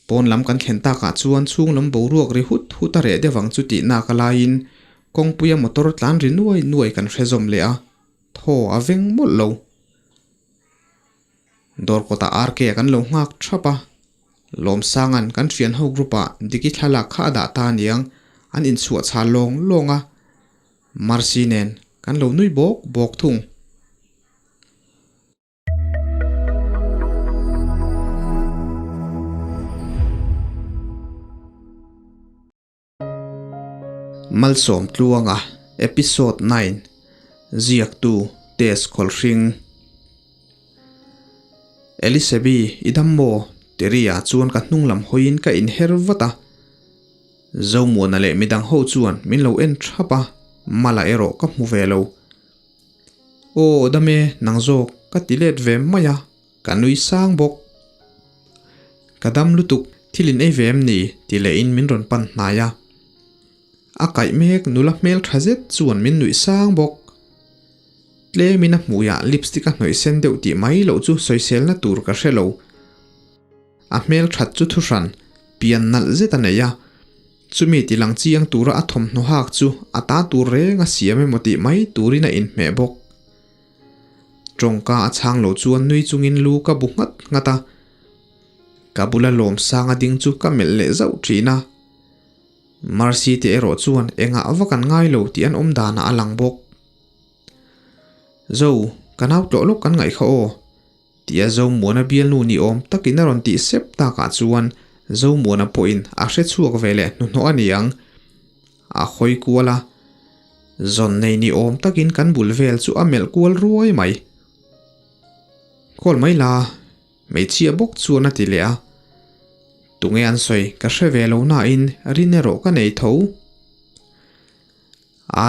Pawn lam kan thlen takah chuan chhung lam boruak ri hut hut a reh deuh ang chu tih nak a laiin kawngpuia motor tlan ri nuai nuai kan hre zawm leh a, thaw a veng mawlh lo. Dawr kawtah RK kan lo nghak thap a, Lawmsanga'n kan thian ho group ah Diki thlalak kha a dah ta aniang an inchhuah chhal lawng lawng a, Mercy nen kan lo nui bawk bawk thung. Malsawm Tluanga Episode 9 Ziaktu Tess Khawlhring Elisebi i dam maw? Teria chuan ka hnung lam hawiin ka inher vat a. Zomuana leh midang ho chuan min lo en thap a, Mala erawh ka hmu ve lo. Aw dam e, nang zawk ka ti let ve mai a, ka nui sang bawk. Ka dam lutuk, thil in ei ve em ni? ti leh in min rawn pan hnai a. A kaih mek nula hmel tha zet chuan min nuih sang bawk. Tlem in a hmuiah lipstick a hnawih sen deuh tih mai loh chu sawiselna tur ka hre lo. A hmel that chu thuhran, pian nalh zet a nei a. Chumi ti lang chiang tura a thawmhnaw hak chu a ta tur reng a siam emaw tih mai turin a inhmeh bawk. Tawngka a chhang lo chuan nui chungin lu ka bu nghat nghat a. Ka bula lawmsanga ding chu ka melh leh zauh thin a. Mercy te erawh chuan engah vak an ngai lo tih an awm danah a lang bawk. Zo, ka nau tlawh lawk kan ngaih kha aw. Tia Zomuana bialnu ni awm takin a rawn tih sep takah chuan Zomuana pawhin a hre chhuak ve leh hnuhnawh a ni ang. A hawi kual a, zawn nei ni awm takin kan bul vel chu a melh kual ruai mai. Call mai la, hmeichhia bawk chuan a ti leh a. Tunge an sawi ka hre ve lo nain rin erawh ka nei tho.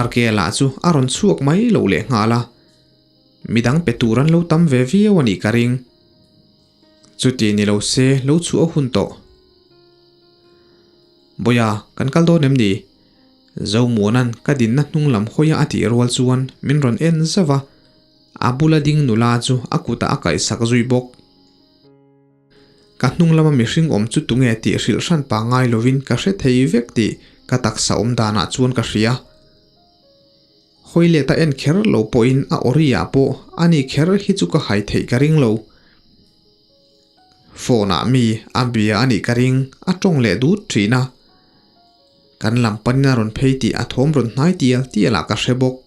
RK lah chu a rawn chhuak mai lo leh nghal a, midang pe tur an lo tam ve viau a nih ka ring. Chuti ni lo se lo chhuah a hun tawh. Bawia, kan kal dawn em ni? Zomuana'n ka dinna hnung lam hawia a tih rual chuan min rawn en zauh a, a bula ding nula chu a kutah a kaihsak zui bawk. Ka hnung lama mihring awm chu tunge tih hrilh hran pa ngai lovin ka hre thei vek tih ka taksa awm danah chuan ka hria. Hawi leta en kher lo pawhin a awri-ah pawh ani kher hi chu ka hai theih ka ring lo. Phone-ah mi a bia a nih ka ring, a tawng leh dut thin a. Kan lam panin a rawn phei tih a thawm rawn hnai tial tialah ka hre bawk.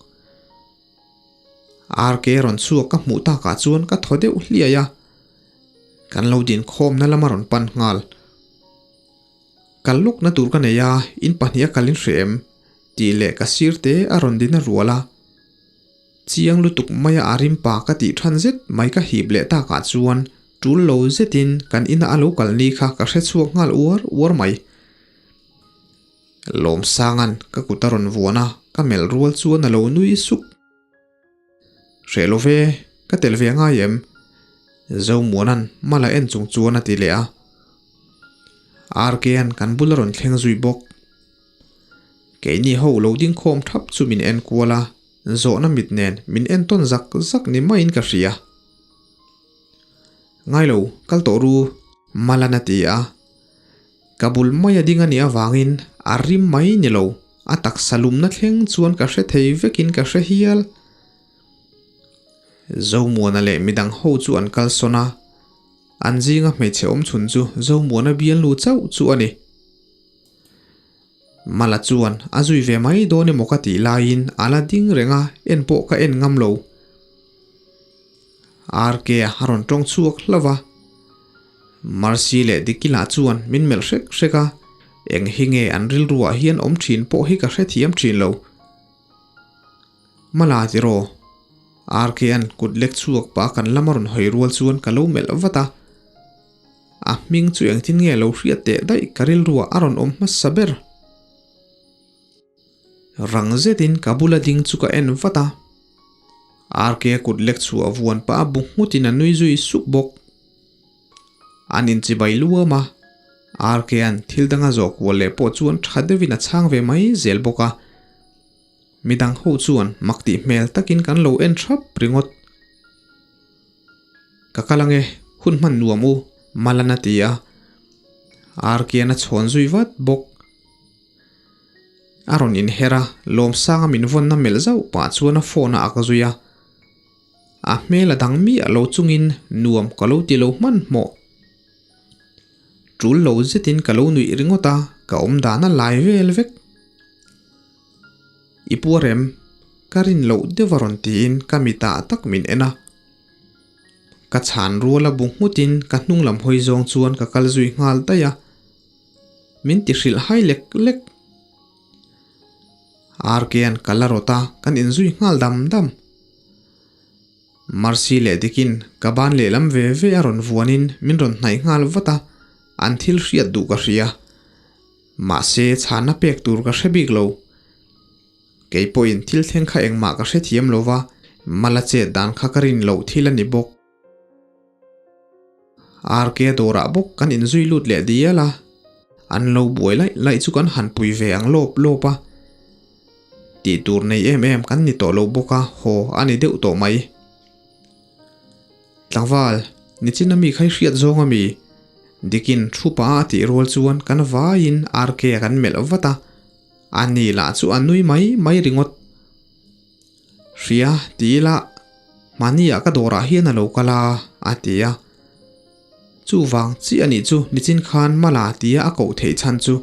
RK rawn chhuak ka hmuh takah chuan ka thaw deuh hliai a, kan lo din khawmna lama rawn pan nghal. Kal lawkna tur ka nei a, in pahnih a kalin hreh em? tih leh ka sir te a rawn din a rual a. Chiang lutuk maia a rim pa ka tih than zet mai ka hip leh takah chuan tul lo zetin kan ina a lo kal ni kha ka hre chhuak nghal uar uar mai. Lawmsanga'n ka kut a rawn vuan a, ka melh rual chuan a lo nui suk. Hreh lo ve, ka tel ve angai em? Zomuana'n mala en chung chuan a ti leh a. RK-a'n kan bul a rawn thleng zui bawk. Keini ho lo ding khawm thap chu min en kual a, zawhna mit nen min en tawn zak zak ni maiin ka hria. Ngai lo, kal tawh ru, Malan a ti a. Ka bul mai a ding a nih avangin a rim mai ni lo, a taksa lumna thleng chuan ka hre thei vekin ka hre hial. Zomuana leh midang ho chu an kal sawn a, an zinga hmeichhe awm chhun chu Zomuana bialnu chauh chu a ni. Mala chuan a zui ve mai dawn emaw ka tih laiin a la ding reng a, en pawh ka en ngam lo. RK a rawn tawng chhuak hlauh a. Mercy leh Dikila chuan min melh hrek hrek a, eng hi nge an rilruah hian awm thin pawh hi ka hrethiam thin lo. Mala tiraw? RK-a'n kut lek chhuak pah kan lama rawn hawi rual chuan ka lo melh vat a. A hming chu engtin nge lo hriat teh daih ka rilruah a rawn awm hmasa ber. Rang zetin ka bula ding chu ka en vat a. RK kut lek chhuah vuan pah a bu nghutin a nui zui suk bawk. An inchibai luam a, RK-a'n thil danga zawh kual leh pawh chuan tha deuhin a chhang ve mai zel bawk a. Midang ho chuan mak tih hmel takin kan lo en thap ringawt. Ka kal ange, hun hman nuam u, Malan a ti a. Arkian a chhawn zui vat bawk. A rawn inher a, Lawmsanga min vawnna melh zauh pah chuan a phone a ak zui a. A hmel a dang miah lo chungin nuam ka lo ti lo hmanhmawh. Tul lo zetin ka lo nuih ringawt a, ka awm dan a lai vel vek. I pu a rem, ka rin loh deuh a rawn tiin ka mitah tak min en a. Ka chhan rual a bu nghutin ka hnung lam hawi zawng chuan ka kal zui nghal daih a. Min ti hrilh hai lek lek. Arkean ka la rawt a, kan inzui nghal dam dam. Mercy leh Dikin ka ban lehlam ve ve a rawn vuanin min rawn hnaih nghal vat a, an thil hriat duh ka hria. Mahse chhanna pek tur ka hre bik lo. Kei pawhin thil thleng kha engmah ka hrethiam lo va, mala chet dan kha ka rin loh thil a ni bawk. RK dawrah bawk kan inzui lut leh dial a, an lo buai laih laih chu kan han pui ve ang lawp lawp a. Tih tur nei em em kan ni tawh lo bawk a, haw a ni deuh tawh mai. Tlangval, nichin ami kha i hriat zawng ami? Dikin thu pa a tih rual chuan kan vaiin RK a kan melh vat a, ani lah chu a nui mai mai ringawt. Hria, ti ila, mahniah ka dawrah hian a lo kal a, a ti a. Chuvang chiah anih chu nichin khan Mala tia a koh theih chhan chu.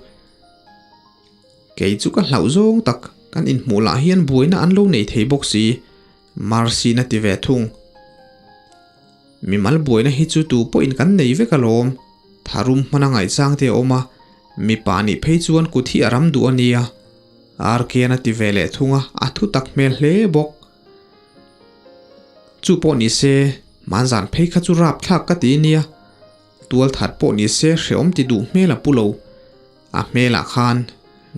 Kei chu ka hlauh zawng tak, kan inhmuh lah hian buaina an lo nei thei bawk si, Marcy-in a ti ve thung. Mimal buaina hi chu tu pawhin kan nei vek alawm, tharum hmana ngaihchang te a awm a, mipa nih phei chuan kut hi a ram duh a nia. Arkian a ti ve leh thung a, a thu tak hmel hle bawk. Chu pawh ni se, hmanzan phei kha chu rapthlak ka ti nia. Tualthat pawh ni se hrehawm ti duh hmel a pu lo. A hmelah khan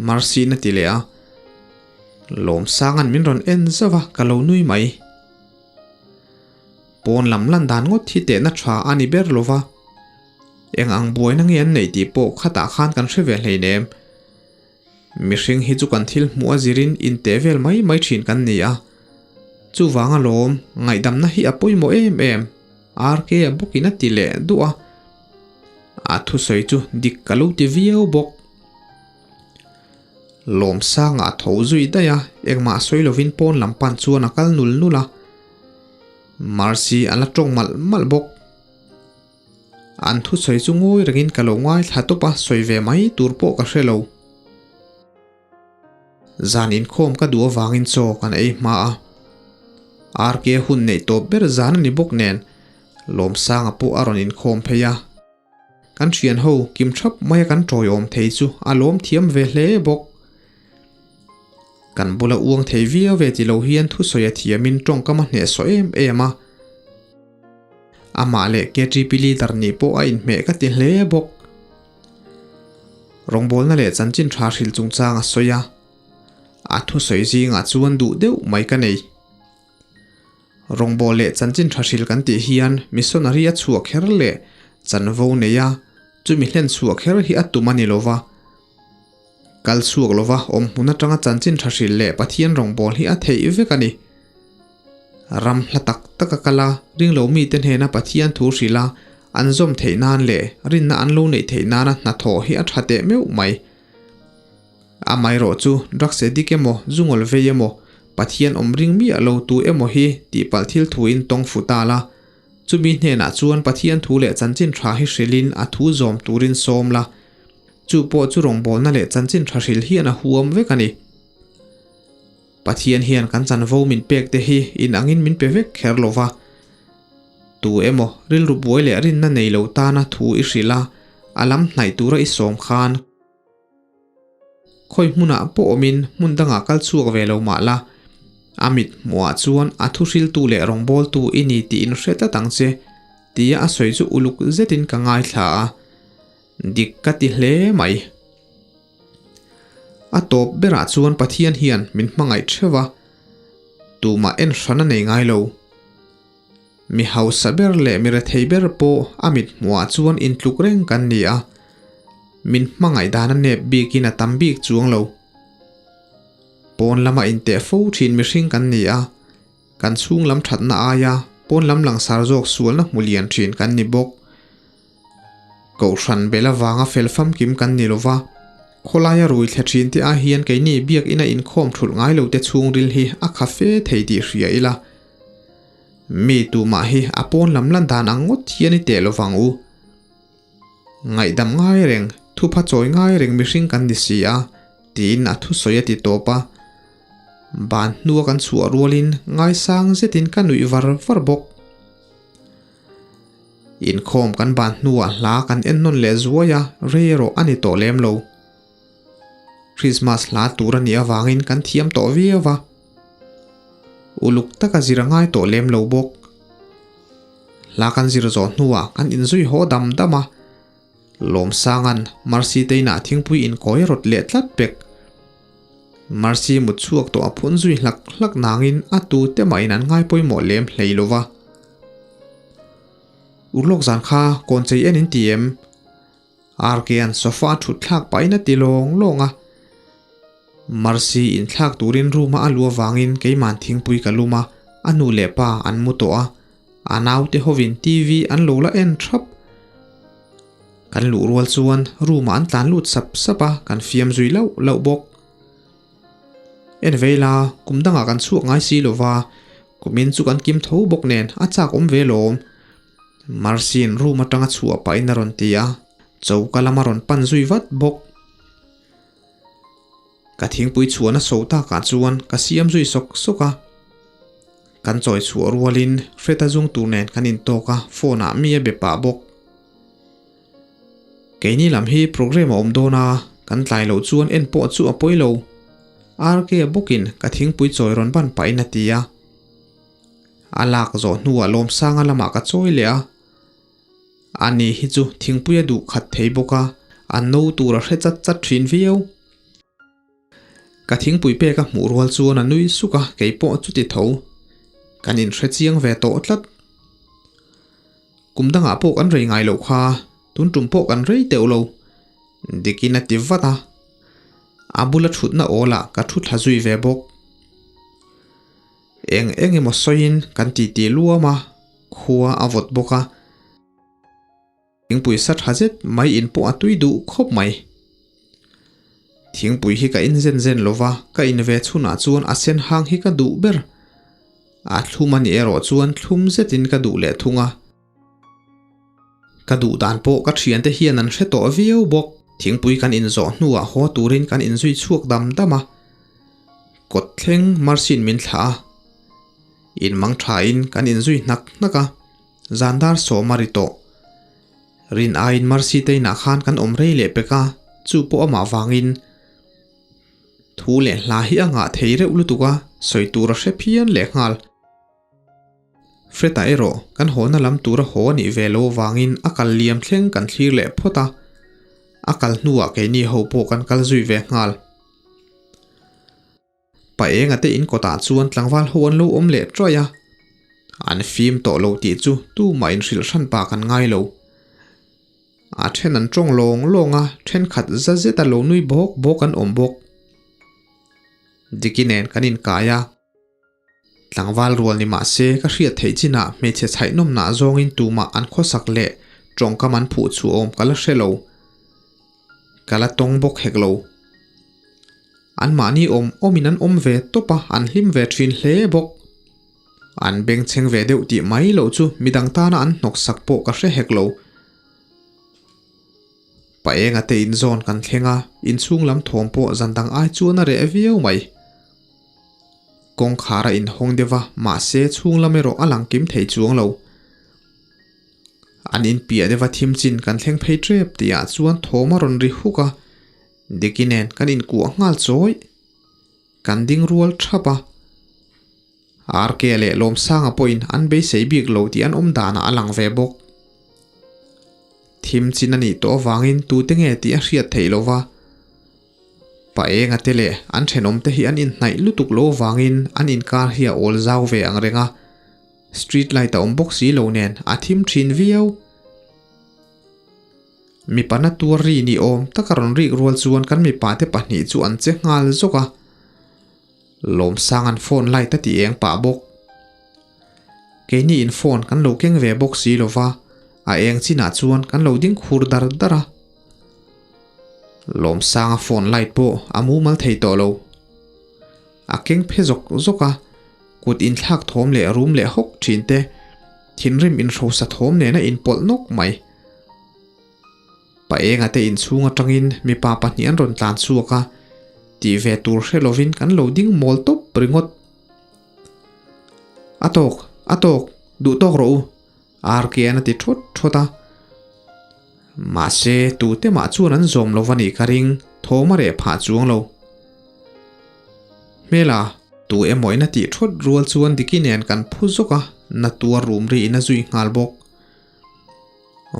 Mercy-in a ti leh a. Lawmsanga'n min rawn en zauh a, ka lo nui mai. Pawn lam lan dan ngawt hi tehna tha a ni ber lo va. Eng ang buaina nge an neih tih pawh khatah khan kan hre ve hleinem. Mihring hi chu kan thil hmuh a zirin inteh vel mai mai thin kan ni a. Chuvang alawm, ngaihdamna hi a pawimawh em em, RK a bawkin a ti leh duh a. A thusawi chu dik ka lo ti viau bawk. Lawmsanga a tho zui daih a, engmah sawi lovin pawn lam pan chuan a kal nul nul a. Mercy a la tawng malh malh bawk. An thusawi chu ngawi rengin ka lo ngaithla tawp a, sawi ve mai tur pawh ka hre lo. Zan inkhawm ka duh avangin chaw kan ei hma a. RK hun neih tawp ber zan a ni bawk nen, Lawmsanga pawh a rawn inkhawm phei a. Kan thian ho kim thap maia kan tawiawm thei chu a lawm thiam ve hle bawk. Kan bula uang thei viau ve ti lo hian thusawi a thiamin tawngkam a hnehsawh em em a. Amah leh KTP leader nih pawh a inhmeh ka ti hle bawk. Rawngbawlna leh chanchin tha hrilh chungchang a sawi a, a thusawi zingah chuan duh deuh mai ka nei. Rawngbâwl leh chanchin tha hrilh kan tih hian missionary a chhuah kher leh chanvo nei a, chumi hlen chhuah kher hi a tum a ni lo va. Kal chhuak lova awm hmun atanga chanchin tha hrilh leh Pathian rawngbâwl hi a theih vek a ni. Ram hla tak taka kal a, ringlo mite hnena Pathian thu hrilh a, an zawm theih nan leh rinna an lo neih theih nana hnathawh hi a tha teh meuh mai. Amaherawh chu drugs addict emaw, zungawl vei emaw, Pathian awm ring miah lo tu emaw hi tihpalh thil thuin tawng fu ta la. Chumi hnenah chuan Pathian thu leh chanchin tha hi hrilhin a thu zawm turin sawm la. Chu pawh chu rawngbawlna leh chanchin tha hrilh hian a huam vek a ni. Pathian hian kan chanvo min pek te hi in angin min pe vek kher lo va. Tu emaw rilru buai leh rinna nei lo tana thu i hrilh a, a lam hnaih tura i sawm khan khawi hmunah pawh awmin hmun dangah kal chhuak ve lo mah la, a mit hmuhah chuan a thuhriltu leh rawngbawltu i ni tih in hre tlat ang che, tia a sawi chu uluk zetin ka ngaithla a, dik ka ti hle mai. A tawp berah chuan Pathian hian min hmangaih theuh a, tumah en hran a nei ngai lo. Mi hausa ber leh mi rethei ber pawh a mit hmuhah chuan intluk reng kan ni a, min hmangaih dan a nep bikin a tam bik chuang lo. Pawn lama inteh fo thin mihring kan ni a, kan chhung lam thatna aia pawn lam langsar zawk sualna hmu lian thin kan ni bawk. Kohhran bel avanga fel famkim kan ni lova, khawlaia rui thle thin te ai hian keini biakina inkhawm thulh ngai lo te chhungril hi a kha fe thei tih hria ila. Mi tumah hi a pawn lam lan dan ang ngawt hian i teh lovang u. Ngaihdam ngai reng, thupha chawi ngai reng mihring kan ni si a, tiin a thusawi a ti tawp a. Ban hnua kan chhuah rualin ngaisang zetin ka nuih var var bawk. Inkhawm kan ban hnuah hla kan en nawn leh zuai a, rei erawh a ni tawh lem lo. Christmas hla tur a nih avangin kan thiam tawh viau va. Uluk taka zir a ngai tawh lem lo bawk. Hla kan zir zawh hnuah kan inzui haw dam dam a. Lawmsanga'n Mercy te inah thingpui inkawi rawt leh tlat pek. Mercy mut chhuak tawh a phun zui hlak hlak nangin a tu te mahin an ngai pawimawh lem hlei lo va. Urlawk zan kha kawn chei en in ti em? RK-a'n sofa a thut thlak pahin a ti lawng lawng a. Mercy inthlak turin room a a lu avangin keima'n thingpui ka lum a, a nu leh pa an mu tawh a. A naute hovin TV an lo la en thap. Kan luh rual chuan room ah an tlan lut sap sap a, kan fiam zui lauh lauh bawk. En vei la, kum dangah kan chhuak ngai si lo va, kumin chu kan kim tho bawk nen a chak awm ve lawm. Mercy-in room atanga chhuah pahin a rawn ti a, choka lam a rawn pan zui vat bawk. Ka thingpui chhuahna so takah chuan ka siam zui sawk sawk a. Kan chawi chhuah rualin Freda zung tur nen kan intawk a, phone ah mi a be pah bawk. Keini lam hi programme a awm dawn a, kan tlai loh chuan en pawh chu a pawi lo. RK bawkin ka thingpui chawi rawn ban pahin a ti a. A lak zawh hnuah Lawmsanga lamah ka chawi leh a. Ani hi chu thingpui a duh khat thei bawk a, a no tur a hre chat chat thin viau. Ka thingpui pek a hmuh rual chuan a nui suk a, kei pawh chuti tho. Kan inhre chiang ve tawh tlat. Kum dangah pawh kan rei ngai loh kha, tun tum pawh kan rei teuh lo. Dikin a ti vat a. A bula thutna awlah ka thu thla zui ve bawk. Eng eng emaw sawiin kan titi luam a, khua a vawt bawk a. Thingpui sa tha zet mai in pawh a tui duh khawp mai. Thingpui hi ka in zen zen lo va, ka in ve chhunah chuan a sen hang hi ka duh ber. A thlum a nih erawh chuan thlum zetin ka duh leh thung a. Ka duh dan pawh ka thiante hian an hre tawh viau bawk. Thingpui kan inzawh hnuah haw turin kan inzui chhuak dam dam a. Kawt thleng Mercy-in min thlah a. Inmang thain kan inzui hnak hnak a. Zandar sawm a ri tawh. Rin aiin Mercy te inah khan kan awm rei leh pek a, chu pawh amah vangin thu leh hla hi a ngah thei reuh lutuk a, sawi tur a hre phian leh nghal. Fred-a erawh kan hawna lam tura haw a nih ve lo avangin a kal liam thleng kan thlir leh phawt a, a kal hnuah keini ho pawh kan kal zui ve nghal. Pa enga te in kawtah chuan tlangval ho an lo awm leh ṭuaih a, an fim tawh lo tih chu tumah inhrilh hran pa kan ngai lo. A ṭhen an ṭawng lawng lawng a, ṭhenkhat za zeta lo nui bawk bawk an awm bawk. Diki nen kan inkai a. Tlangval rual ni mah se ka hriat theih chinah hmeichhe chhaihnawmnah zawngin tumah an khawsak leh tawngkam an phuh chhuah awm ka la hre lo. Ka la tawng bawk hek lo. Anmahni awm awmin an awm ve tawp a, an hlim ve thin hle bawk. An bengchheng ve deuh tih mai loh chu midang tana an hnawksak pawh ka hre hek lo. Pa enga te inzawn kan thleng a, inchhung lam thawm pawh zan dang ai chuan a reh viau mai. Kawngkhar a inhawng deuh a, mahse chhung lam erawh a lang kim thei chuang lo. An inpiah deuh a thim chin kan thleng phei tep tihah chuan thawm a rawn ri huk a, Diki nen kan inkuah nghal chawi. Kan ding rual thap a. RK leh Lawmsanga pawhin an beisei bik lo tih an awm danah a lang ve bawk. Thim chin a nih tawh avangin tute nge tih a hriat theih lo va. Pa enga te leh an thenawm te hi an inhnaih lutuk lo avangin an inkar hi a awl zau ve ang reng a. Street light a awm bawk si lo nen a thim thin viau. Mipa na tuar ri ni awm taka rawn rik rual chuan kan mipa te pahnih chu an che nghal zawk a. Lawmsang an phone light a ti eng pah bawk. Keini in phone kan lo keng ve bawk si lova. A eng chinah chuan kan lo ding khur dar dar a. Lawmsanga phone light pawh a mumal thei tawh lo. A keng phe zawk zawk a, kut inthlak thawm leh rum leh hawk thin te, thinrim inhrosa thawm nena inpawlh nawk mai. Pa enga te inchhung atangin mipa pahnih an rawn tlan chhuak a, tih ve tur hre lovin kan lo ding mawl tawp ringawt. A tawk, a tawk, duh tawk rawh u, RK-an a ti thawt thawt a. Mahse, tute mah chuan an zawm lo va nih ka ring, thawm a reh phah chuang lo. Hmela, tu emaw in a tih thawt rual chuan Diki nen kan phu zawk a, na tuar rum ri in a zui nghal bawk.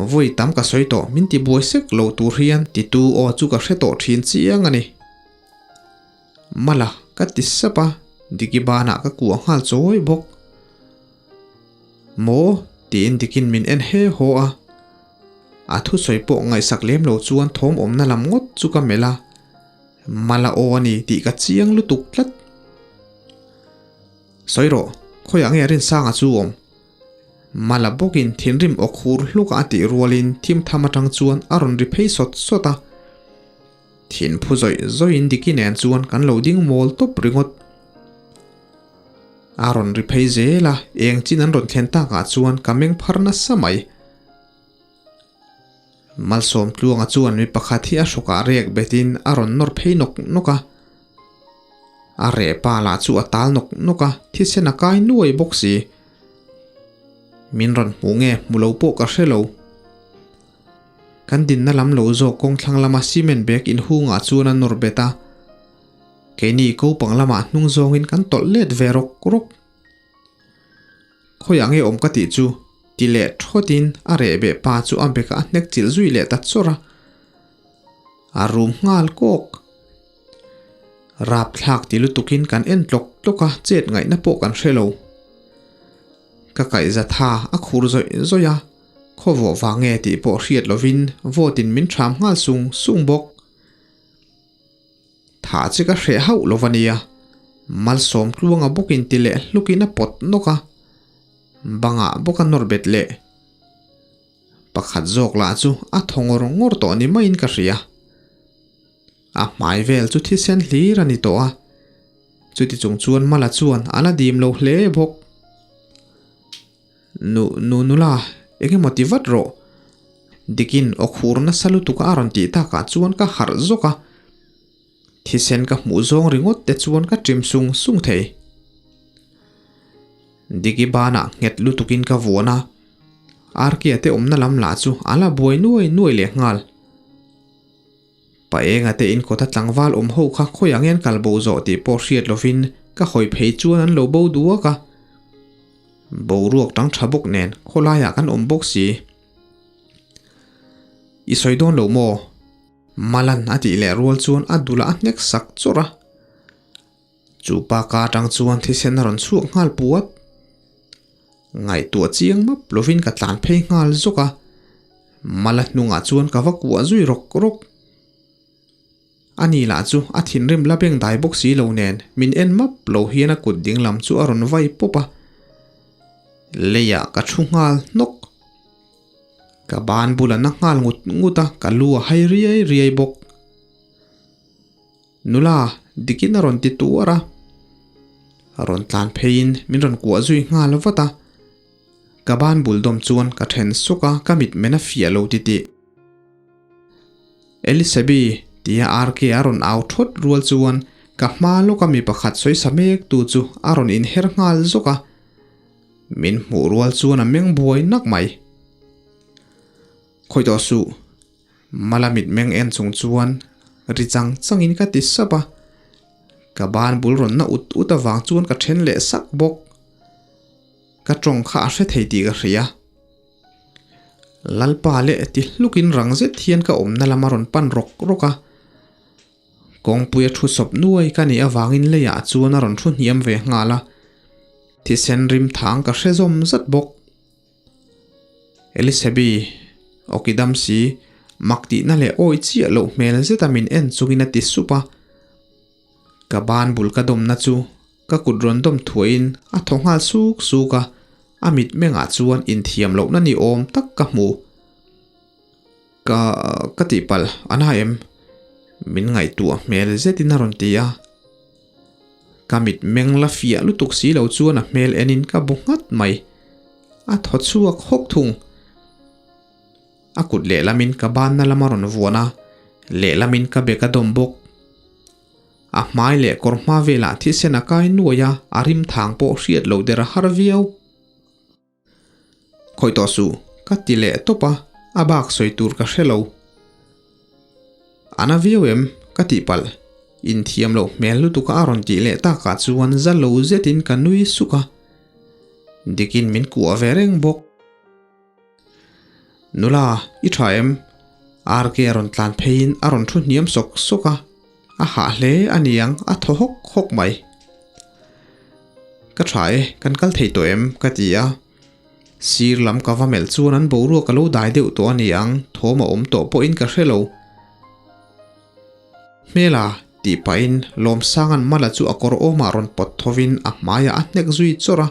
Vawi tam ka sawi tawh, min ti buai sek lo tur hian titu aw chu ka hre tawh thin chiang a ni. Mala, ka ti sap a, Diki banah ka kuah nghal chawi bawk. Maw? tiin Dikin min en he haw a. A thusawi pawh ngaihsak lem lo chuan thawm awmna lam ngawt chu ka melh a, Mala aw a ni tih ka chiang lutuk tlat. Sawi rawh, khawiah nge Rinsanga chu awm? Mala bawkin thinrim aw khur hluk a tih rualin thim tham atang chuan a rawn ri phei sawt sawt a. Thin phu zawih zawihin Diki nen chuan kan lo ding mawl tawp ringawt. A rawn ri phei zel a, eng chin an rawn thlen takah chuan ka meng phar nasa mai. Malsawm Tluanga chuan mi pakhat hi a hrawkah rek betin a rawn nawr phei nawk nawk a. A reh pa lah chu a tal nawk nawk a, thisen a kai nuai bawk si. Min rawn hmuh nge hmu lo pawh ka hre lo. Kan dinna lam lo zawk kawngthlang lama cement bag inhungah chuan a nawr bet a. Keini kopang lamah hnung zawngin kan tawlh let ve rawk rawk. Khawiah nge awm ka tih chu? ti leh thawtin a reh beh pa chu a beka a hnek chilh zui leh ta chawrh a. A rum nghal kawk. Rapthlak ti lutukin kan en tlawk tlawk a, chet ngaihna pawh kan hre lo. Ka kaihza tha a khur zawih zawih a, khawvawh vang nge tih pawh hriat lovin vote-in min ṭham nghal sung sung bawk. Thah che ka hreh hauh lo va nia, Malsawm tluanga bawkin ti leh hlukin a pawt nawk a, bangah bawk a nawr bet leh. Pakhat zawk lah chu a thaw ngawr ngawr tawh ni maiin ka hria. A hmai vel chu thisen hlir a ni tawh a, chuti chung chuan Mala chuan a la dim lo hle bawk. Nu, nu nula, eng emaw ti vat rawh. Dikin aw khur nasa lutuk a rawn tih takah chuan ka harh zawk a. Thisen ka hmuh zawng ringawt te chuan ka ṭim sung sung thei. Diki banah nghet lutukin ka vuan a, Arkia te awmna lam lah chu a la buai nuai nuai leh nghal. Pa enga te inkawta tlangval awm ho kha khawiah nge an kal bo zawh tih pawh hriat lovin ka hawi phei chuan an lo bo duak a. Boruak tang tha bawk nen khawlaiah kan awm bawk si. I sawi dawn lo maw? Malan a tih leh rual chuan a dulah a hnek sak chawrh a. Chu pa ka atang chuan thisen a rawn chhuak nghal puat. Ngaihtuah chiang map lovin ka tlan phei nghal zawk a, Mala hnungah chuan ka va kuah zui rawk rawk. Ani lah chu a thinrim la beng dai bawk si lo nen min en map lo hian a kut dinglam chu a rawn vai pawp a. Leiah ka thu nghal hnawk. Ka ban bula na nghal ngut ngut a, ka lu a hai riai riai bawk. Nula, dikin a rawn ti tuar a. A rawn tlan pheiin min rawn kuah zui nghal vat a. Ka ban bul dawm chuan ka then sawk a, ka mit men a fiah lo titih. Elisabi, tia RK a rawn au thawt rual chuan ka hma lawka mi pakhat sawi sa mek tu chu a rawn inher nghal zawk a. Min hmuh rual chuan a meng buai nak mai. Khawi tawh suh, Mala mitmeng en chung chuan ri chang changin ka ti sap a, ka ban bul rawn na ut ut avang chuan ka then leh sak bawk. Ka tawng kha a hre thei tih ka hria. Lalpa leh ti hlukin rang zet hian ka awmna lam a rawn pan rawk rawk a. Kawngpuia thu sawp nuai ka nih avangin leiah chuan a rawn thu hniam ve nghal a, thisen rim thang ka hre zawm zat bawk. Elisabi, awki dam si, mak tihna leh awi chiah loh hmel zeta min en chungin a ti sup a. Ka ban bul ka dawmna chu ka kut rawn dawm thuahin a thaw nghal suk suk a. A mitmengah chuan inthiam lohna ni awm tak ka hmu. Ka ka tihpalh a na em? Min ngaihtuah hmel zetin a rawn ti a. Ka mitmeng la fiah lutuk si lo chuan a hmel enin ka bu nghat mai. A thaw chhuak hawk thung. A kut lehlamin ka banna lam a rawn vuan a, lehlamin ka bek a dawm bawk. A hmai leh kawr hma velah thisen a kai nuai a, a rim thang pawh hriat loh der a har viau. Khawih tawh suh, ka ti leh tawp a, a bak sawi tur ka hre lo. A na viau em? Ka tih palh. Inthiam loh hmel lutuk a rawn tih leh takah chuan za lo zetin ka nui suk a. Dikin min kuah ve reng bawk. Nula, i tha em? RK a rawn tlan pheiin a rawn thu hniam sawk sawk a, a hah hle a niang a thaw hawk hawk mai. Ka tha e, kan kal thei tawh em? ka ti a. Sir lam ka va melh chuan an boruak a lo dai deuh tawh a niang, thawm a awm tawh pawhin ka hre lo. Hmela, tih pahin Lawmsanga'n Mala chu a kawr awmah rawn pawt thovin a hmaiah a hnek zui chawrh a.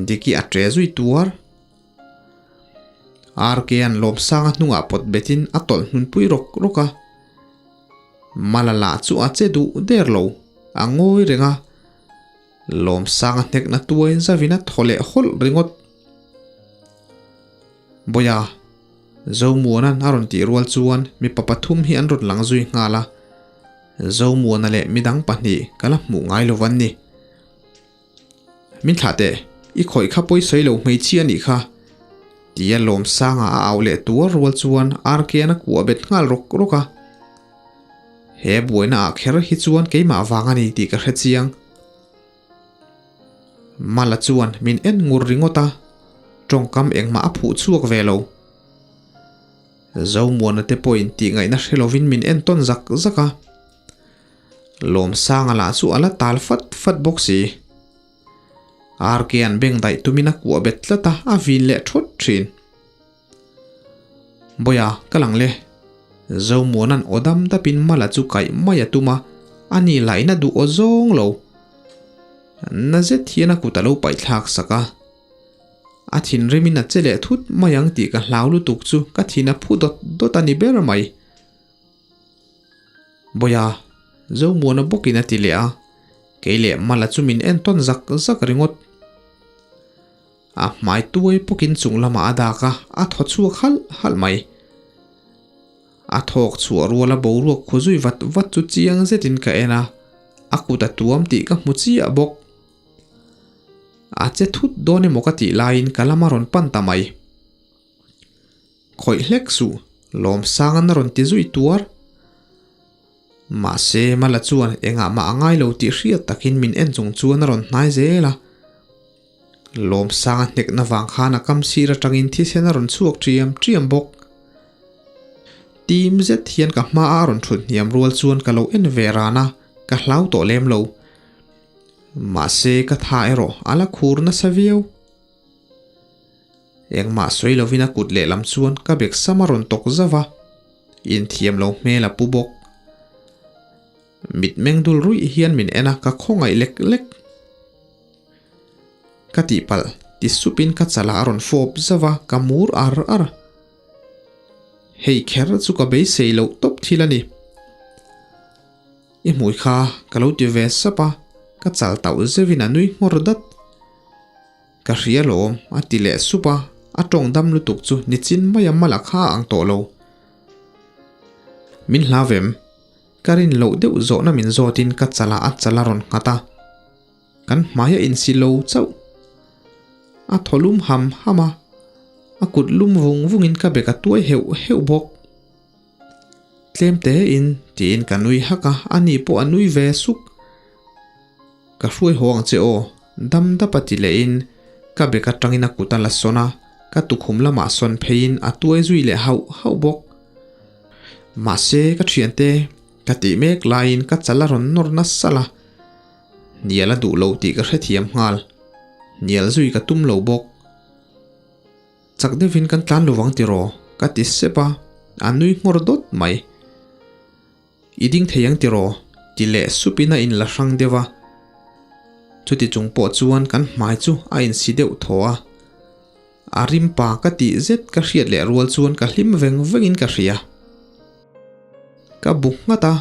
Diki a ṭe zui tuar. RK-a'n Lawmsanga hnungah pawt betin a tawlh hnunpui rawk rawk a. Mala lah chu a che duh der lo, a ngawi reng a. Lawmsanga hnekna tuai zavin a thaw leh hawlh ringawt. Bawia, Zomuana'n a rawn tih rual chuan mipa pathum hi an rawn lang zui nghal a. Zomuana leh midang pahnih ka la hmuh ngai lo an ni. Min thlah teh, i khawih kha pawi sawi lo hmeichhia anih kha. Tia Lawmsanga a au leh tuar rual chuan RK-a'n a kuah bet nghal rawk rawk a. He buaina ah kher hi chuan keimah vang a ni tih ka hre chiang. Mala chuan min en ngur ringawt a, tawngkam engmah a phuh chhuak ve lo. Zomuana te pawhin tih ngaihna hre lovin min en tawn zak zak a. Lawmsanga lah chu a la tal fat fat bawk si. RK-a'n beng daih tumin a kuah bet tlat a, a vin leh thawt thin. Bawia, ka lang le. Zomuana'n aw dam dapin Mala chu kaih mai a tum a, ani laihna duh aw zawng lo. Na zet hian a kut a lo paih thlak sak a. A thinrimin a che leh thut mai ang tih ka hlau lutuk chu ka thin a phu dawt dawt a ni ber mai. Bawia, Zomuana bawkin a ti leh a, kei leh Mala chu min en tawn zak zak ringawt. A hmai tuai pawkin chung lamah a dak a, a thaw chhuak halh halh mai. A thawk chhuah ruala boruak khu zui vat vat chu chiang zetin ka en a, a kut a tuam tih ka hmu chiah bawk. A che thut dawn emaw ka tih laiin ka lam a rawn pan ta mai. Khawih hlek suh, Lawmsanga'n a rawn ti zui tuar. Mahse, Mala chuan engah mah a ngai lo tih hriat takin min en chung chuan a rawn hnai zel a. Lawmsanga hnekna vang khan a kam sir atangin thisen a rawn chhuak ṭiam ṭiam bawk. Tim zet hian ka hma a rawn ṭhut hniam rual chuan ka lo en ve ran a, ka hlau tawh lem lo. Mahse, ka tha erawh a la khur nasa viau. Engmah sawi lovin a kut lehlam chuan ka bek sam a rawn tawk zauh a, inthiam lo hmel a pu bawk. Mitmeng dul ruih hian min en a, ka khawngaih lek lek. Ka tihpalh ti supin ka chalah a rawn fawp zauh a, ka mur ar ar. Hei kher chu ka beisei loh tawp thil a ni. I hmui kha ka lo ti ve sap a, ka chal tauh zeuhin a nui nghawr dat. Ka hria lawm, a ti leh sup a, a tawng dam lutuk chu nichin maia mala kha a ang tawh lo. Min hlau em? Ka rin loh deuh zawhna min zawtin ka chalah a chal a rawn nghat a. Kan hmai a insi lo chauh. A thaw lum ham ham a, a kut lum vung vungin ka bek a tuai heuh heuh bawk. Tlem tein tiin ka nui hak a, ani pawh a nui ve suk. Ka hruai haw ang che aw, dam dap a ti lehin ka bek atangin a kut a la sawn a, ka tukhum lamah sawn pheiin a tuai zui leh hauh hauh bawk. Mahse ka thiante ka tih mek laiin ka chal a rawn nawr nasa la, hnial a duh lo tih ka hrethiam nghal, hnial zui ka tum lo bawk. Chak deuhin kan tlan lo vang tiraw? Ka ti sep a, a nui nghawr dawt mai. I ding thei ang tiraw? Ti leh supin a inla hrang deuh a. Chuti chung pawh chuan kan hmai chu a insi deuh thaw a. A rim pa ka tih zet ka hriat leh rual chuan ka hlim veng vengin ka hria. Ka bu nghat a,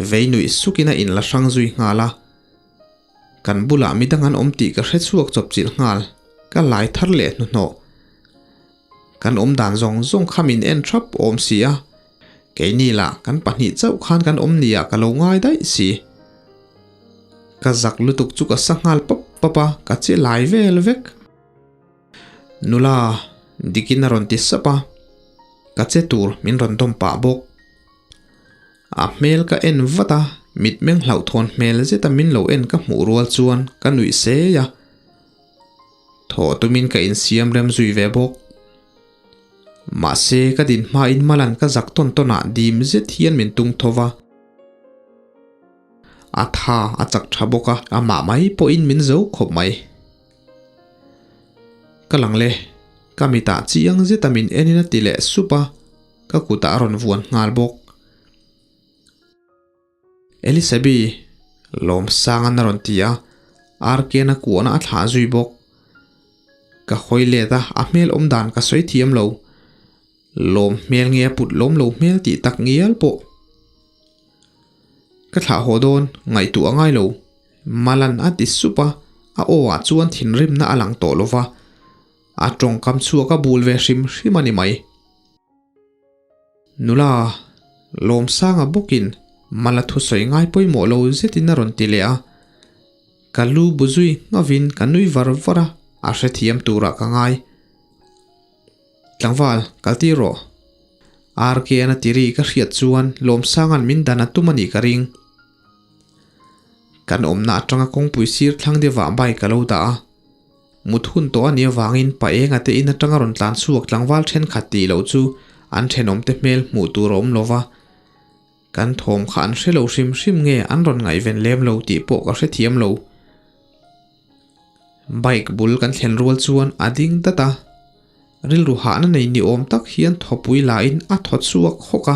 vei nuih sukin a inla hrang zui nghal a. Kan bulah midang an awm tih ka hre chhuak chawp chilh nghal, ka lai thar leh hnuhnawh. Kan awm dan zawng zawng kha min en thap awm si a, keini lah kan pahnih chauh khan kan awm nia ka lo ngai daih si. Ka zak lutuk chu ka sa nghal pap pap a, ka che lai vel vek. Nula, dikin a rawn ti sap a, ka che tur min rawn dawm pah bawk. A hmel ka en vat a, mitmeng hlauhthawn hmel zeta min lo en ka hmuh rual chuan ka nuih sei a. Thawh tumin ka insiam rem zui ve bawk. Mahse ka din hmain Malan ka zak tawn tawnah dim zet hian min tung tho va. A tha a chak tha bawk a, amah mai pawhin min zo khawp mai. Ka lang le, ka mitah chiang zeta min enin a ti leh sup a, ka kutah a rawn vuan nghal bawk. Elisabi, Lawmsanga'n a rawn ti a, Arkian a kuahna a thlah zui bawk. Ka hawi let a, a hmel awm dan ka sawi thiam lo. Lawm hmel nge a put lawm lo hmel tih tak ngial pawh. Ka thlah haw dawn, ngaihtuah a ngai lo. Malan a ti sup a, a aw ah chuan thinrimna a lang tawh lo va, a tawngkam chhuak a bul ve hrim hrim a ni mai. Nula, Lawmsanga bawkin Mala thusawi ngai pawimawh lo zetin a rawn ti leh a. Ka lu bu zui ngavin ka nui var var a, a hrethiam turah ka ngai. Tlangval, kal tir rawh. RK-an a ti ri ka hriat chuan Lawmsanga'n min dan a tum a nih ka ring. Kan awmna atanga kawngpui sir thlang deuhah bike a lo dah a. Mut hun tawh a nih avangin pa enga te in atanga rawn tlan chhuak tlangval thenkhat tih loh chu an thenawmte hmel hmuh tur a awm lo va. Kan thawm kha an hre lo hrim hrim nge an rawn ngaihven lem lo tih pawh ka hrethiam lo. Bike bul kan thlen rual chuan a ding dat a, rilru hahna nei ni awm tak hian thawpui lahin a thaw chhuak hawk a.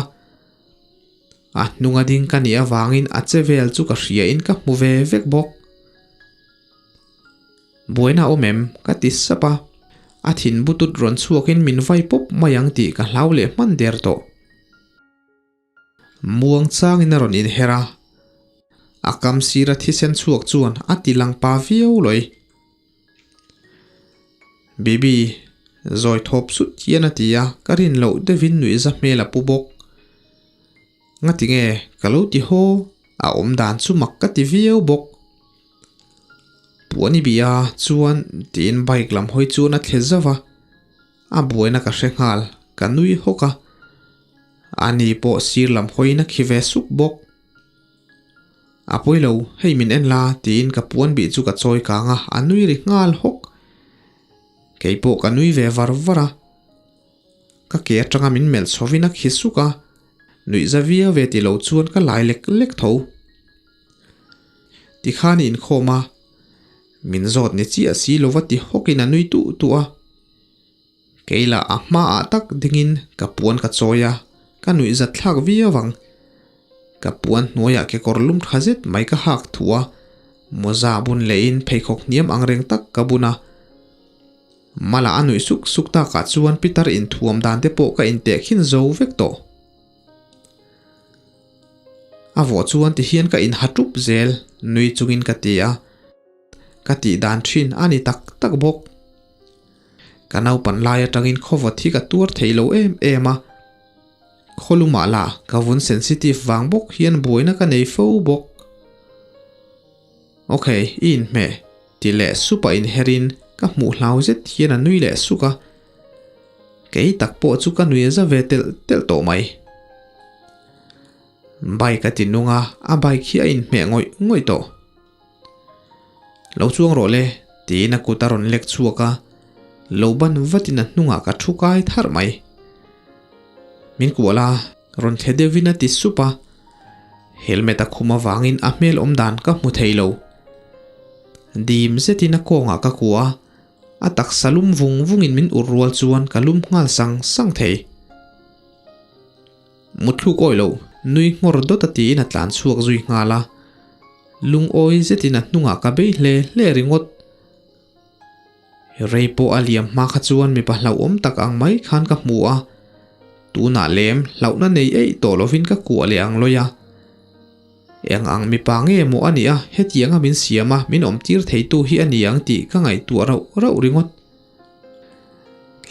A hnunga ding ka nih avangin a che vel chu ka hria in ka hmu ve vek bawk. Buaina awm em? ka ti sap a, a thin butut rawn chhuakin min vai pawp mai ang tih ka hlau leh hman der tawh. Muang changin a rawn inher a, a kam sira thisen chhuak chuan a ti lang pa viau lawih. Bibi, zawi thawp sut hian a ti a, ka rin loh deuhin nuihza hmel a pu bawk. Ngati nge ka lo ti haw, a awm dan chu mak ka ti viau bawk. Puan i bih a chuan tiin bike lam hawi chuan a thle zauh a, a buaina ka hre nghal, ka nui hawk a. Ani pawh sir lam hawiin a khi ve suk bawk. A pawi lo, hei min en la tiin ka puan bih chu ka chawi kang a, a nui ri nghal hawk. Kei pawh ka nui ve var var a. Ka ke atanga min melh chhovin a khi suk a, nuihza viau ve ti lo chuan ka lai lek lek tho. Tikhan i inkhawm a, min zawt ni chiah si lova ti hawkin a nui tuh tuh a. Kei lah a hmaah tak dingin ka puan ka chawi a, ka nuihzat thlak viau ang. Ka puan hnuaiah kekawr lum tha zet mai ka hak thuh a, mawza bun lehin pheikhawk hniam ang reng tak ka bun a. Mala a nuih suk suk takah chuan Pitar inthuam dan te pawh ka intehkhin zo vek tawh. A vawh chuan tihian ka inha tup zel, nui chungin ka ti a. Ka tih dan thin a ni tak tak bawk. Ka naupan lai atangin khawvawt hi ka tuar thei lo em em a. Khawlumah lah ka vun sensitive vang bawk hian buaina ka nei fo bawk. Ok, i inhmeh, ti leh sup a inherin ka hmuh hlau zet hian a nui leh suk a. Kei tak pawh chu ka nui za ve telh telh tawh mai. Bike a ti nung a, a bike hi a inhmeh ngawih ngawih tawh. Lo chuang rawh le, tiin a kut a rawn lek chhuak a, lo ban vatin a hnungah ka thu kai tharh mai. Min kuah la, rawn thle deuhin a ti sup a, helmet a khum avangin a hmel awm dan ka hmu thei lo. Dim zetin a kawngah ka kuah a, a taksa lum vung vungin min ur rual chuan ka lum nghal sang sang thei. Mutthluk awih loh, nui nghawr dawt a tiin a tlan chhuak zui nghal a. Lungawi zetin a hnungah ka bei hle hle ringawt. Rei pawh a liam hma kha chuan mipa hlauhawm tak ang mai khan ka hmu a, tunah lem hlauhna nei eih tawh lovin ka kuah leh ang lawi a. Eng ang mipa nge maw a nih a, hetianga min siam a, min awmtir theitu hi a ni ang tih ka ngaihtuah rauh rauh ringawt.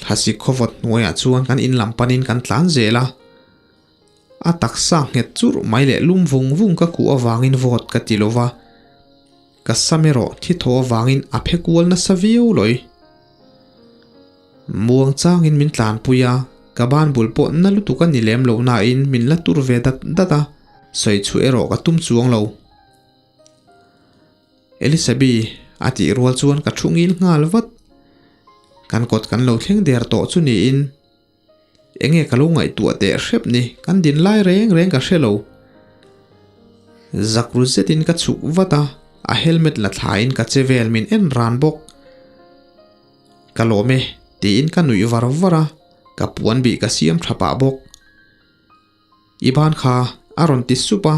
Thlasik khawvawt hnuaiah chuan kan in lam panin kan tlan zel a. A taksa nghet churh mai leh lum vung vung ka kuh avangin vawt ka ti lo va, ka sam erawh thi thaw avangin a phe kual nasa viau lawi. Muang changin min tlanpui a, ka ban bul pawh na lutuk a ni lem lo nain min la tur ve dat dat a, sawi chhuah erawh ka tum chuang lo. Elisabi a tih rual chuan ka thu ngil nghal vat. Kan kawt kan lo thleng der tawh chu niin. Enge ka lo ngaihtuah teh hrep ni, kan din lai reng reng ka hre lo. Zak ru zetin ka chhuk vat a, a helmet la thlain ka che vel min en ran bawk. Ka lawm e, tiin ka nuih var var a, ka puan bih ka siam tha pah bawk. I ban kha a rawn ti sup a,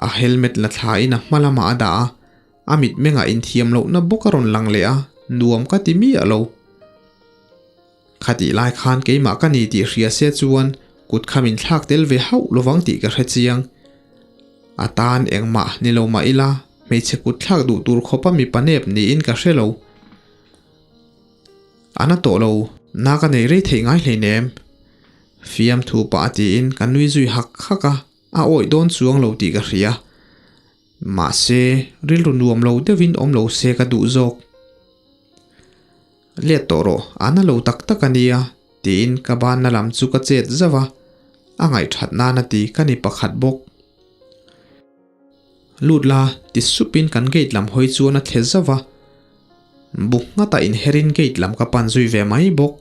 a helmet la thlain a hma lamah a dah a, a mitmengah inthiam lohna bawk a rawn lang leh a, nuam ka ti miah lo. Khatih lai khan keimah ka ni tih hria se chuan kut kha min thlak tel ve hauh lovang tih ka hre chiang. A tan engmah ni lo mah ila hmeichhe kut thlak duh tur khawpa mipa nep niin ka hre lo. A na tawh lo, na ka nei rei theih ngai hleinem. Fiamthu pah tiin ka nui zui hak hak a, a awih dawn chuang lo tih ka hria. Mahse, rilru nuam lo deuhin awm lo se ka duh zawk. Let tawh rawh, a na lo tak tak a nia, tiin ka banna lam chu ka chet zauh a, a ngaihthat nan a ti ka ni pakhat bawk. Lut la, ti supin kan gate lam hawi chuan a thle zauh a, buk nghatah inherin gate lam ka pan zui ve mai bawk.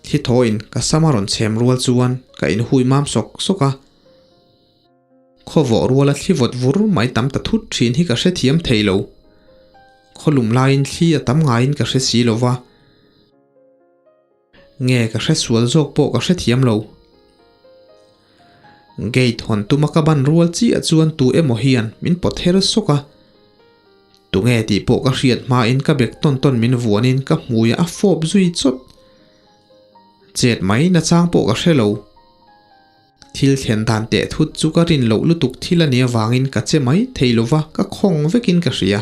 Thli thawhin ka sam a rawn chhem rual chuan ka inhui mam sawk sawk a. Khawvawh ruala thli vawt vur mai tam ta thut thin hi ka hrethiam thei lo. Khawlum laiin thli a tam ngaiin ka hre si lo va. Nge ka hre sual zawk pawh ka hrethiam lo. Gate hawn tuma ka ban rual chiah chuan tu emaw hian min pawt her sawk a. Tunge tih pawh ka hriat hmain ka bek tawn tawn min vuanin ka hmuiah a fawp zui chawt. Chet mai nachang pawh ka hre lo. Thil thlen dan teh thut chu ka rin loh lutuk thil a nih avangin ka che mai thei lova ka khawng vekin ka hria.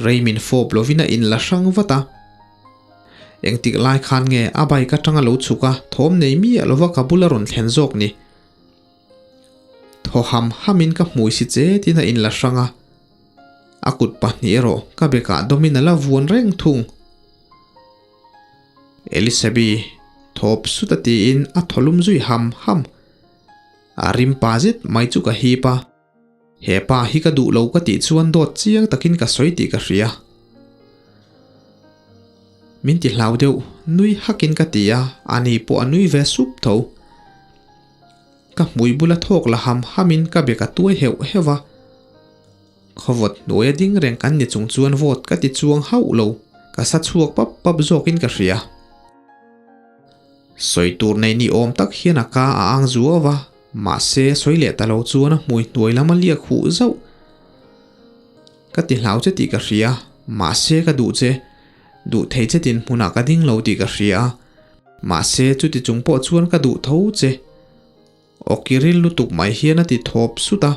Rei min fawp lovin a inla hrang vat a. Engtik lai khan nge a bike atanga lo chhuk a thawm nei miah lova ka bula rawn thlen zawk ni. Thaw ham hamin ka hmui si chetin a inla hrang a. A kut pahnih erawh ka bekah dawmin a la vuan reng thung. Elisabi, thawp sut a tiin a thaw lum zui ham ham. A rim pa zet mai chu ka hip a. He pa hi ka duh lo ka tih chuan dawt chiang takin ka sawi tih ka hria. Min ti hlau deuh, nui hakin ka ti a, ani pawh a nui ve sup tho. Ka hmui bula thawk la ham hamin ka bek a tuai heuh heuh a. Khawvawt hnuaia ding reng kan ni chung chuan vawt ka ti chuang hauh lo, ka sa chhuak pap pap zawkin ka hria. Sawi tur nei ni awm tak hian a ka a ang zuau va, mahse sawi leh ta lo chuan a hmui hnuai lam a liak huh zauh. Ka ti hlau che tih ka hria, mahse ka duh che, duh thei che tin hmunah ka ding lo tih ka hria, mahse chuti chung pawh chuan ka duh tho che. Awki ril lutuk mai hian a ti thawp sut a.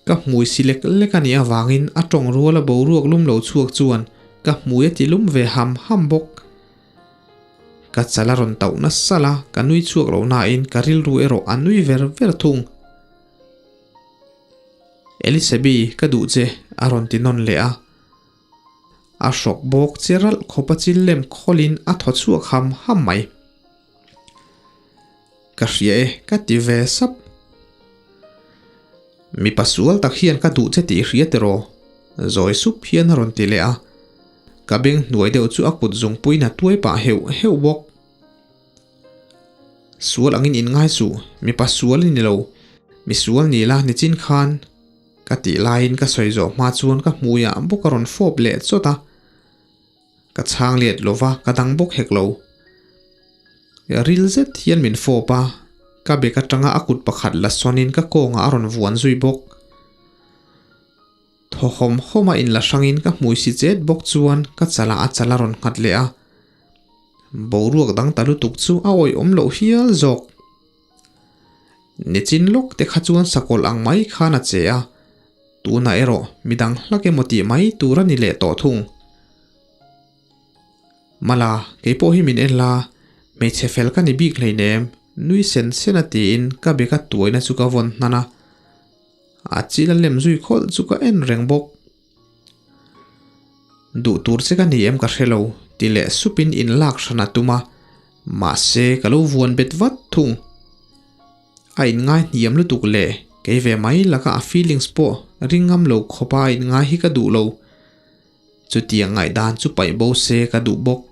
Ka hmui si lek lek a nih avangin a tawng ruala boruak lum lo chhuak chuan ka hmui a ti lum ve ham ham bawk. Ka chal a rawn tauh nasa la, ka nui chhuak lo nain ka rilru erawh a nui ver ver thung. Elisabi, ka duh che, a rawn ti nawn leh a. A hrawk bawk che ralh khawp a chil lem khawlin a thaw chhuak ham ham mai. Ka hria e, ka ti ve sap. Mipa sual tak hian ka duh che tih hria tiraw? Zawi sup hian a rawn ti leh a. Ka beng hnuai deuh chu a kut zungpuiin a tuai pah heuh heuh bawk. Sual angin in ngai suh, mipa sual i ni lo. Mi sual ni la nichin khan ka tih laiin ka sawi zawh hma chuan ka hmuiah bawk a rawn fawp leh chawt a. Ka chhang let lo va, ka dang bawk hek lo. Ril zet hian min fawp a, Ka bek atanga a kut pakhat la sawnin ka kawngah a rawn vuan zui bawk. Thaw hawm hawm a inla hrangin ka hmui si chet bawk chuan ka chalah a chal a rawn nghat leh a. Boruak dang ta lutuk chu a awihawm loh hial zawk. Nichin lawk te kha chuan sakawlh ang mai khan a che a, tunah erawh midang hlak emaw tih mai tur a ni leh tawh thung. Mala, kei pawh hi min en la, hmeichhe fel ka ni bik hleinem, nui sen sen a tiin ka beka tuaina chu ka vawn hnan a. A chil a lem zui khawlh chu ka en reng bawk. Duh tur che ka ni em ka hre lo, ti leh supin in lak hran a tum a, mahse ka lo vuan bet vat thung. A inngai hniam lutuk leh kei ve mai laka a feelings pawh ring ngam lo khawpa a inngai hi ka duh lo. Chutiang ngaihdan chu paih bo se ka duh bawk.